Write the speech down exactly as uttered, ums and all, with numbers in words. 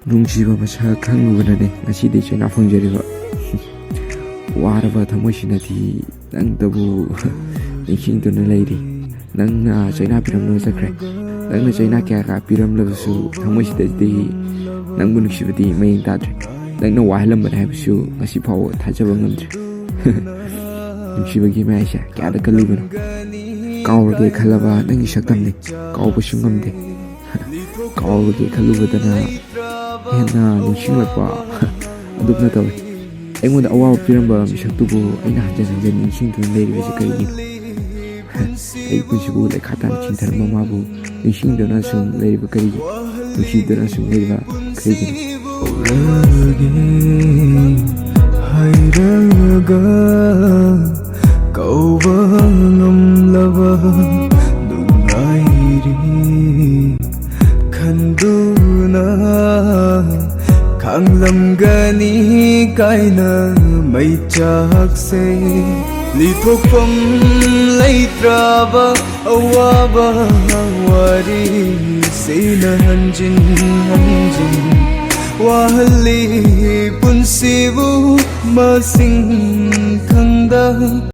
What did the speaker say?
ꯅꯨꯡꯁꯤꯕ ꯃꯁꯛ ꯈꯪꯂꯨꯕꯅꯅꯦ ꯉꯁꯤꯗꯤ ꯆꯩꯅꯥ ꯐꯪꯖꯔꯤꯕ꯫ ꯋꯥꯔꯕ ꯊꯃꯣꯏꯁꯤꯅꯗꯤ ꯅꯪꯇꯕꯨ ꯅꯤꯡꯁꯤꯡꯗꯨꯅ ꯂꯩꯔꯤ꯫ ꯅꯪꯅ ꯆꯩꯅꯥ ꯄꯤꯔꯝꯂꯒ ꯆꯠꯈ꯭ꯔꯦ꯫ ꯅꯪꯅ ꯆꯩꯅꯥ ꯀꯌꯥ ꯀꯌꯥ ꯄꯤꯔꯝꯂꯕꯁꯨ ꯊꯃꯣꯏꯁꯤꯗꯗꯤ ꯅꯪꯕꯨ ꯅꯨꯡꯁꯤꯕꯗꯤ ꯃꯌꯦꯡ ꯇꯥꯗ꯭ꯔꯦ꯫ ꯅꯪꯅ ꯋꯥꯍꯜꯂꯝꯕꯅꯤ ꯍꯥꯏꯕꯁꯨ ꯉꯁꯤ ꯐꯥꯎꯕ ꯊꯥꯖꯕ ꯉꯝꯗ꯭ꯔꯦ꯫ ꯅꯨꯡꯁꯤꯕꯒꯤ ꯃꯌꯥꯏꯁꯦ ꯀꯌꯥꯗ ꯀꯜꯂꯤꯕꯅꯣ? ꯀꯥꯎꯔꯒꯦ ꯈꯜꯂꯕ ꯅꯪꯒꯤ ꯁꯛꯇꯝꯅꯤ꯫ ꯀꯥꯎꯕꯁꯨ ꯉꯝꯗꯦ꯫ ꯀꯥꯎꯔꯒꯦ ꯈꯜꯂꯨꯕꯗꯅ ꯍꯦꯟꯅ ꯅꯤꯡꯁꯤꯡꯂꯛꯄ ꯑꯗꯨꯝꯅ ꯇꯧꯏ꯫ ꯑꯩꯉꯣꯟꯗ ꯑꯋꯥꯕ ꯄꯤꯔꯝꯕ ꯃꯤꯁꯛꯇꯨꯕꯨ ꯑꯩꯅ ꯍꯟꯖꯤꯟ ꯍꯟꯖꯤꯟ ꯅꯤꯡꯁꯤꯡꯗꯨꯅ ꯂꯩꯔꯤꯕꯁꯤ ꯀꯔꯤꯒꯤꯅꯣ? ꯑꯩ ꯄꯨꯟꯁꯤꯕꯨ ꯂꯩꯈꯥ ꯇꯥꯅ ꯆꯤꯡꯊꯔꯝꯕ ꯃꯥꯕꯨ ꯅꯤꯡꯁꯤꯡꯗꯨꯅ ꯁꯨꯝ ꯂꯩꯔꯤꯕ ꯀꯔꯤꯒꯤꯅꯣ? ꯅꯨꯡꯁꯤꯗꯨꯅ ꯁꯨꯝ ꯂꯩꯔꯤꯕ ꯀꯔꯤꯒꯤꯅꯣ? ꯍꯧꯔꯒꯦ ꯍꯥꯏꯔꯒ ꯀꯧꯕ ꯉꯝꯂꯕ ꯅꯨꯡꯉꯥꯏꯔꯤ ꯈꯟꯗꯨꯅ ꯈꯥꯡꯂꯝꯒꯅꯤ ꯀꯥꯏꯅ ꯃꯩꯆꯥꯛꯁꯦ ꯂꯤꯊꯣꯛꯐꯝ ꯂꯩꯇ꯭ꯔꯕ ꯑꯋꯥꯕ ꯋꯥꯔꯤꯁꯤꯅ ꯍꯟꯖꯤꯟ ꯍꯟꯖꯤꯟ ꯋꯥꯍꯜꯂꯤ ꯄꯨꯟꯁꯤꯕꯨ ꯃꯁꯤꯡ ꯈꯪꯗ